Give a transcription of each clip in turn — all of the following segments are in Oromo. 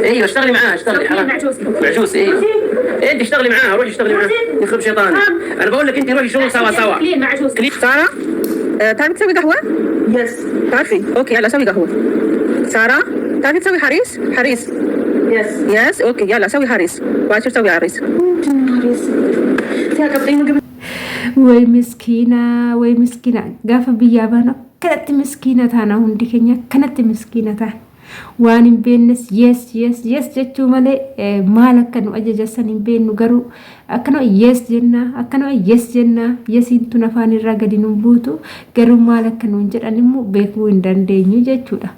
ايوه اشتغلي معاها، اشتغلي، حرام. مع جوزي. مع جوزي، ايوه. انت اشتغلي معاها، روحي اشتغلي معاها، يخرب شيطانك. انا بقول لك انت روحي شغل سوا سوا. Clean مع جوزي. سارة، تعرفي تسوي قهوة؟ Yes. تعرفي؟ Okay، يلا سوي قهوة. سارة، تعرفي تسوي هريس؟ هريس. Yes. Yes، okay، يلا سوي هريس. باكر سوي هريس. ሲያቀብጠኝ ምግብ። Way miskiina, way miskiina! Gaafa biyyaa baanu akkanatti miskiina taana. Hundi keenya akkanatti miskiina taana. Waan hin beeknes yes, yes, yes jechuu malee maal akka nu ajajan hin beeknu. Garuu akkanuma yes jennaa, akkanuma yes jennaa. Yesiin tun afaan irraa gadi nu buutu, garuu maal akka nuun jedhan immoo beekuu hin dandeenyu jechuudha.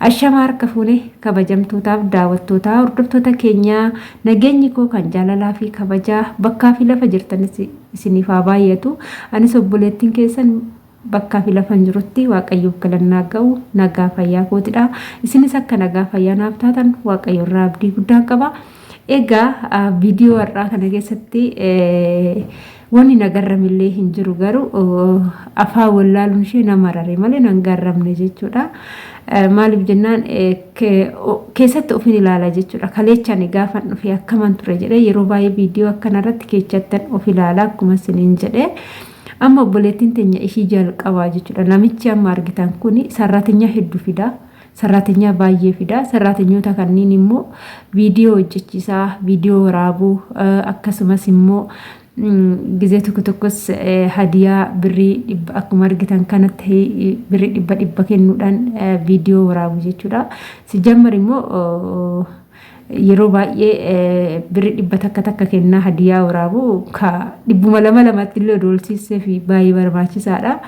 Ashama, harka fuunee, kabajamtootaaf daawwattootaa, hordoftoota keenyaa, nageenyi koo kan jaalalaa fi kabajaa bakkaa fi lafa jirtanis isiniif haa baay'atu. Anis obboleettiin keessan bakkaa fi lafa hin jirutti Waaqayyoof galannaa ga'u, nagaa fayyaa kootidha. Isinis akka nagaa fayyaa naaf taatan Waaqayyo irraa abdii guddaan qaba. Egaa viidiyoo har'aa kana keessatti wanni na garramillee hin jiru, garuu afaan wallaaluun ishee na marare malee nan garramne jechuudha. Maaliif jennaan, keessatti ofin ilaala jechuudha. Kaleechaan gaafan dhufe akkaman ture jedhee yeroo baay'ee viidiyoo akkanarratti keessattan of ilaala akkuma isiniin jedhee. Amma obboleettiin teenya ishii jalqabaa jechuudha. Namichi amma argitan kuni sarraatinyaa hedduu fida. Sarraatinyaa baay'ee fida. Sarraatinyoota kanneen immoo viidiyoo hojjechiisaa, viidiyoo waraabuu, akkasumas immoo gizee tokko tokkos hadiyaa birrii 100, akkuma argitan kanatti birrii 100 100 kennuudhaan viidiyoo waraabu jechuudha. Sijammar immoo yeroo baay'ee birrii 100 takka kennaa hadiyaa waraabu, ka 200 lamatti illee doolsiisee fi baay'ee barbaachisaadha.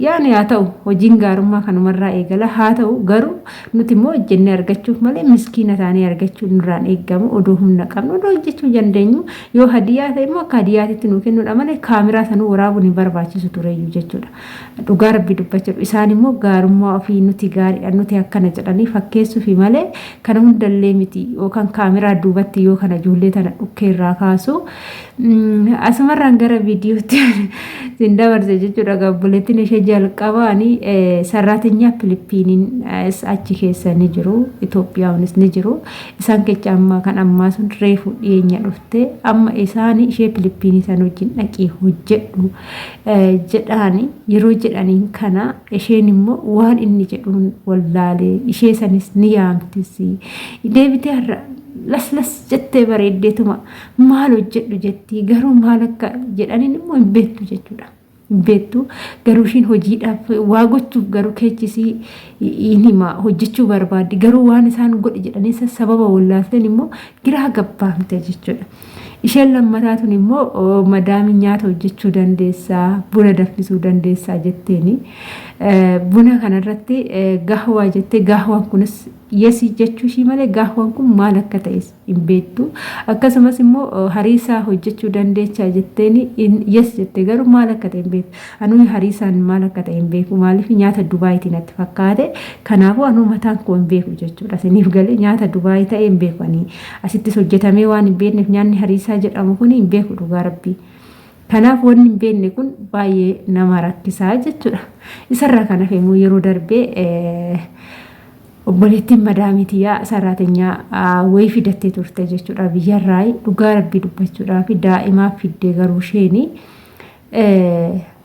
Yaani haa ta'u, hojiin gaarummaa kanumarraa eegala. Haa ta'u, garuu nuti immoo hojjennee argachuuf malee miskiina taanee argachuun nurraan eegamu. Odoo humna qabnu, odoo hojjechuu dandeenyu, yoo hadiyaa ta'e immoo akka hadiyaatitti nuu kennuudha malee kaameraa sanuu waraabuun hin barbaachisu tureyyuu jechuudha. Dhugaa Rabbi dubbachuu, isaan immoo gaarummaa ofii nuti gaariidha, nuti akkana jedhanii fakkeessuufi malee kana hundallee miti, yookaan kaameraa duubatti yoo kana ijoollee tana dhukkeerraa kaasu. Asumarraan gara viidiyootti sin dabarse jechuudha. Obboleettiin ishee jalqabaanii sarraatinyaa Filipiiniin achi keessa ni jiru, Itoophiyaanis ni jiru. Isaan kecha amma kan ammaa sun reefu dhiyeenya dhufte. Amma isaan ishee Filipiinii san wajjin dhaqii hojjedhu jedhaani. Yeroo jedhaniin kana isheen immoo waan inni jedhuun wallaalee, ishee sanis ni yaamtisi. Deebitee har'a laslas jettee bareeddeetuma maal hojjedhu jettii, garuu maal akka jedhaniin immoo hin beektu jechuudha. Hin beektu, garuu ishiin hojiidhaaf waa gochuuf garuu keechisii hin hima, hojjechuu barbaaddi, garuu waan isaan godhi jedhanii sababa wallaalteen immoo giraa gabbaamte jechuudha. Isheen lammataa tun immoo madaamii nyaata hojjechuu dandeessaa, buna danfisuu dandeessaa jetteeni. Buna kanarratti gahwaa jettee, gahwaan kunis yes jechuu ishii malee gahwaan kun maal akka ta'e hin beektu. Akkasumas immoo hariisaa hojjechuu dandeechaa jetteeni, yes jette, garuu maal akka ta'e hin beektu. Anuu hariisaan maal akka ta'e hin beeku. Maaliif, nyaata Dubaayitiin natti fakkaate. Kanaafuu anuu mataan koo hin beeku jechuudha. Isiniif galee, nyaata Dubaayii ta'e hin beeku ani. Asittis hojjetamee waan hin beekneef nyaanni hariisaa jedhamu kun hin beeku, dhugaa Rabbii. Kanaaf wanni hin beekne kun baay'ee nama rakkisaa jechuudha. Isarraa kan hafe immoo yeroo darbee obboleettiin madaamiitiyyaa saraatinyaa wayii fidattee turte jechuudha biyyarraa. Dhugaa Rabbii dubbachuudhaaf, daa'imaaf fiddee, garuu isheen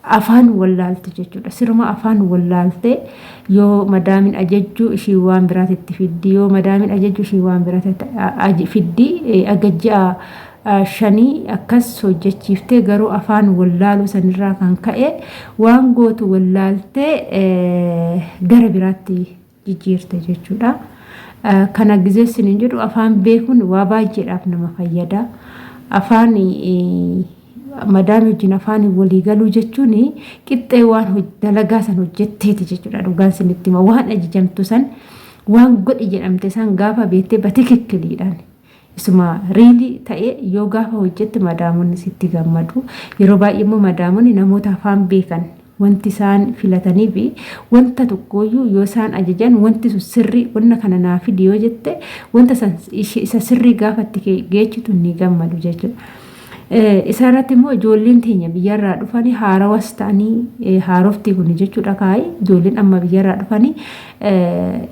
afaan wallaalte jechuudha. Siruma afaan wallaalte. Yoo madaamin ajajjuu ishii waan biraatitti fiddi, yoo madaamin ajajjuu ishii waan biraatitti fiddi. Agajji'a 5 akkas hojjechiiftee, garuu afaan wallaaluu sanirraa kan ka'e waan gootu wallaaltee gara biraatti jijjiirte jechuudha. Kana gizeessin hin jedhu, afaan beekuun waa baay'eedhaaf nama fayyada. Afaan madaamii wajjin afaan walii galuu jechuun qixxee waan dalagaa san hojjetteeti jechuudha. Dhugaan sinitti hima, waan ajajamtu san, waan godhi jedhamte san gaafa beektee batikikkiliidhaan isuma really ta'e yoo gaafa hojjette madaamonni sitti gammadu. Yeroo baay'ee immoo madaamonni namoota afaan beekan wanti isaan filatanii fi wanta tokkooyyuu yoo isaan ajajan, wanti sun sirrii, wanna kana naa fidi yoo jette, wanta isa sirrii gaafa itti geechitu ni gammadu jechuudha. Isa irratti immoo ijoolleen teenya biyyarraa dhufanii haarawas ta'anii, haarofti kun jechuudha, kaa'ee ijoolleen amma biyyarraa dhufanii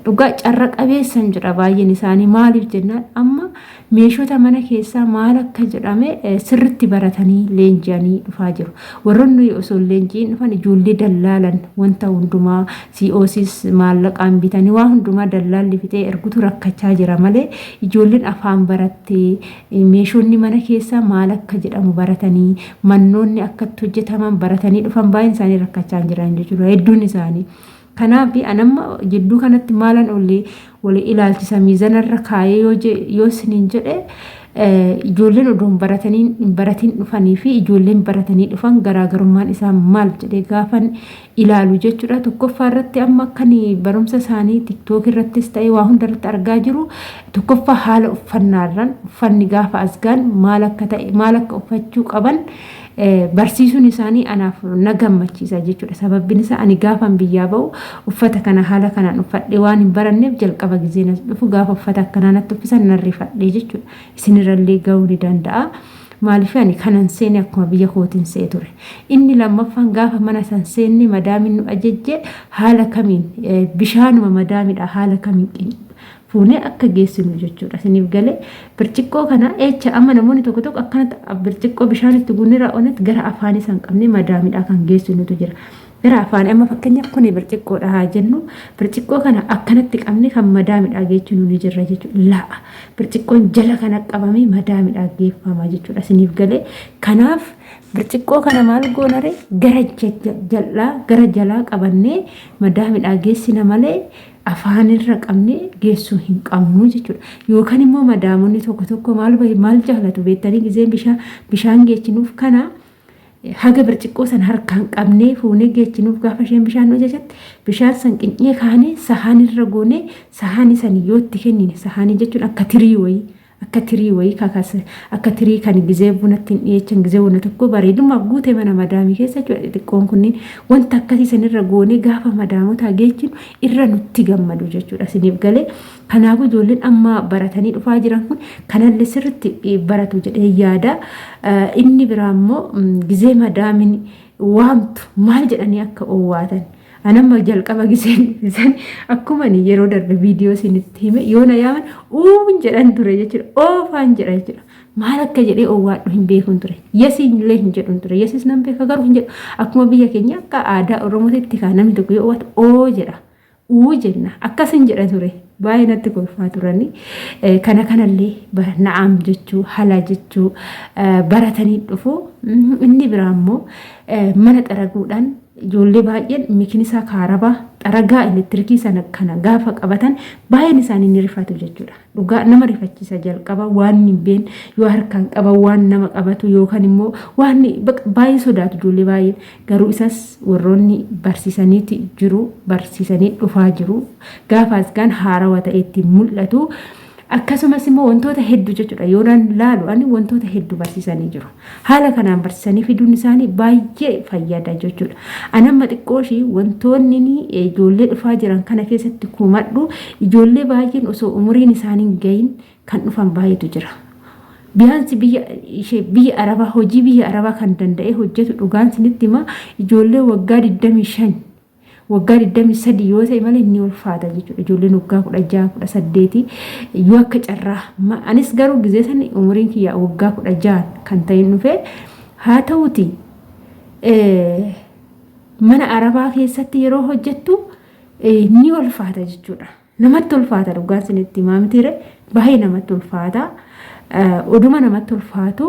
dhugaa carra qabeessan jedha baay'een isaanii. Maaliif jennaan, amma meeshota mana keessaa maal akka jedhame sirritti baratanii leenji'anii dhufaa jiru. Warroonni osoo leenjiin dhufan ijoollee dallaalan wanta hundumaa COCs maallaqaan bitanii waa hundumaa dallaalli fixee ergutu rakkachaa jira malee, ijoolleen afaan barattee, meeshonni mana keessaa maal akka jedhamu baratanii, mannoonni akkatti hojjetaman baratanii dhufan baay'een isaanii rakkachaa jiran jechuudha, hedduun isaanii. Kanaaf anamma jidduu kanatti maalan olii walii ilaalchisa miizanarra kaayee yoo isiniin jedhe, ijoolleen odoo baratanii hin baratiin dhufanii fi ijoolleen baratanii dhufan garaagarummaan isaa maal jedhee gaafan ilaalu jechuudha. Tokkoffaa irratti amma akkan barumsa isaanii TikTok irrattis ta'ee waa hunda irratti argaa jiru, tokkoffaa haala uffannaarraan, uffanni gaafa asgaan maal akka ta'e, maal akka uffachuu qaban barsiisuun isaanii anaaf na gammachiisa jechuudha. Sababbiin isaa ani gaafan biyyaa ba'u uffata kana haala kanaan uffadhee waan hin baranneef, jalqaba gizeen as dhufu gaafa uffata akkanaa natti uffisan nan rifadhee jechuudha. Isinirrallee ga'uu ni danda'a. Maaliif, ani kanan seene akkuma biyya kootiin see ture. Inni lammaffaan, gaafa mana san seenne madaamin nu ajajje haala kamiin bishaanuma madaamidha haala kamiin fuunee akka geessinu jechuudha. Isiniif galee, birciqqoo kana eecha amma namoonni tokko tokko akkanatti birciqqoo bishaan itti guunnee raawwannetti gara afaanii san qabnee madaamidha kan geessinutu jira. Gara afaanii amma fakkeenyaaf kuni birciqqoodha haa jennu, birciqqoo kana akkanatti qabnee kan madaamidha geessinu ni jirra jechuudha. La'a, birciqqoon jala kana qabamee madaamidha geeffama jechuudha. Isiniif galee, kanaaf birciqqoo kana maal goonare, gara jal'aa gara jalaa qabannee madaamidha geessina malee afaanirra qabnee geessuu hin qabnu jechuudha. Yookaan immoo madaamonni tokko tokko maal maal jaalatu beektanii, gizeen bishaan geessinuuf kana haga birciqqoo san harkaan qabnee fuunee geessinuuf, gaafa isheen bishaan nu ajajatte bishaan san qincee kaanee sahaanirra goonee, sahaanii san yoo itti kennine, sahaanii jechuun akka tirii wayii, akka tirii wayii kakas, akka tirii kan gizee bunatti hin dhiyeechan, gizee wanna tokko bareedummaaf guute mana madaamii keessa jechuudha. Xixiqqoon kunniin wanta akkasii sanirra goonee gaafa madaamotaa geechinu irra nutti gammadu jechuudha. Isiniif galee, kanaafuu ijoolleen amma baratanii dhufaa jiran kun kanallee sirriitti baratu jedhee yaada. Inni biraa immoo gizee madaamiin waamtu maal jedhanii akka owwaatan. Anamma jalqaba giseen dhufan akkuma ani yeroo darbe viidiyoo isinitti hime, yoo na yaaman uun jedhan ture jechuudha. Oofaan jedha jechuudha. Maal akka jedhee owwaadhu hin beekun ture. Yesiin illee hin jedhun ture. Yesis nan beeka garuu hin jedhu. Akkuma biyya keenya akka aadaa Oromootitti kan namni tokko yoo owwaatu oo jedha. Uu jenna. Akkasin jedha ture. Baay'ee natti kolfaa turanii. Kana kanallee na'am jechuu, hala jechuu baratanii dhufu. Inni biraa immoo mana xaraguudhaan ijoollee baay'een mikinisaa kaarabaa xaragaa elektirikii sana kana gaafa qabatan baay'een isaanii ni rifatu jechuudha. Dhugaa nama rifachiisa, jalqaba waan hin beekne yoo harkaan qaban waan nama qabatu yookaan immoo waan baay'ee sodaatu ijoollee baay'een. Garuu isas warroonni barsiisaniiti jiru, barsiisanii dhufaa jiru. Gaafa asgaan haarawa ta'etti mul'atu. Akkasumas immoo wantoota hedduu jechuudha. Yoo naan laalu ani wantoota hedduu barsiisanii jiru. Haala kanaan barsiisanii fiduun isaanii baay'ee fayyada jechuudha. Ani amma xiqqoo ishii wantoonni ijoollee dhufaa jiran kana keessatti kumadhu, ijoollee baay'een osoo umuriin isaanii hin gahin kan dhufan baay'eetu jira. Biyaansi biyya ishee biyya Arabaa, hojii biyya Arabaa kan danda'ee hojjetu, dhugaan sinitti hima, ijoollee waggaa 25, waggaa 23 yoo ta'e malee ni ulfaata jechuudha. Ijoolleen waggaa 16, 18 yoo akka carraa, anis garuu gizee sani umuriin kiyya waggaa 16 kan ta'in dhufe haa ta'uti, mana Arabaa keessatti yeroo hojjettu ni ulfaata jechuudha. Namatti ulfaata, dhugaan sinitti himaa mitiire, baay'ee namatti ulfaata. Oduma namatti ulfaatu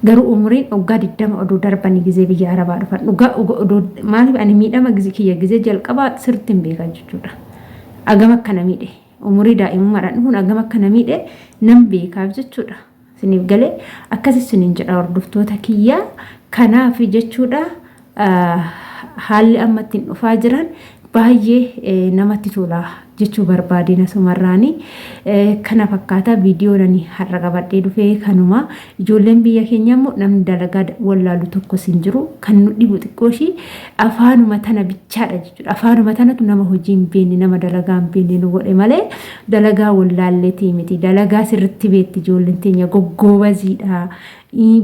garuu umuriin waggaa 20 oduu darbanii gizee biyya Arabaa dhufan, dhugaa oduu, maaliif ani miidhama kiyya gizee jalqabaa sirriitti hin beekan jechuudha. Agam akka na miidhe, umurii daa'imummaadhaan dhufuun agam akka na miidhe nan beekaaf jechuudha. Isiniif galee, akkasi isiniin jedha hordoftoota kiyyaa. Kanaaf jechuudha, haalli amma ittiin dhufaa jiran baay'ee Baay'ee namatti tola jechuu barbaadeen asumarraani. Kana fakkaata viidiyoon ani har'a qabadhee dhufee kanuma. Ijoolleen biyya keenya immoo namni dalagaa wallaalu tokkos hin jiru. Kan nu dhibu xiqqoo ishii afaanuma tana bichaadha jechuudha. Afaanuma tanatu nama hojii hin beekne, nama dalagaa hin beekne nu godhe malee dalagaa wallaalleetii miti. Dalagaa sirriitti beekti ijoolleen teenya, goggoobaziidha,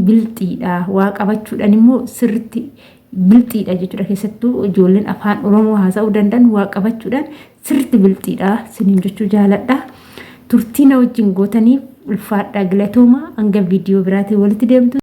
bilxiidha, waa qabachuudhaan immoo sirriitti bilxiidha jechuudha. Keessattuu ijoolleen afaan Oromoo haasa'uu danda'an waa qabachuudhaan sirriitti bilxiidha siniin jechuu jaaladha. Turtii na wajjin gootaniif ulfaadhaa, galatooma. Hanga viidiyoo biraatiin walitti deemtu.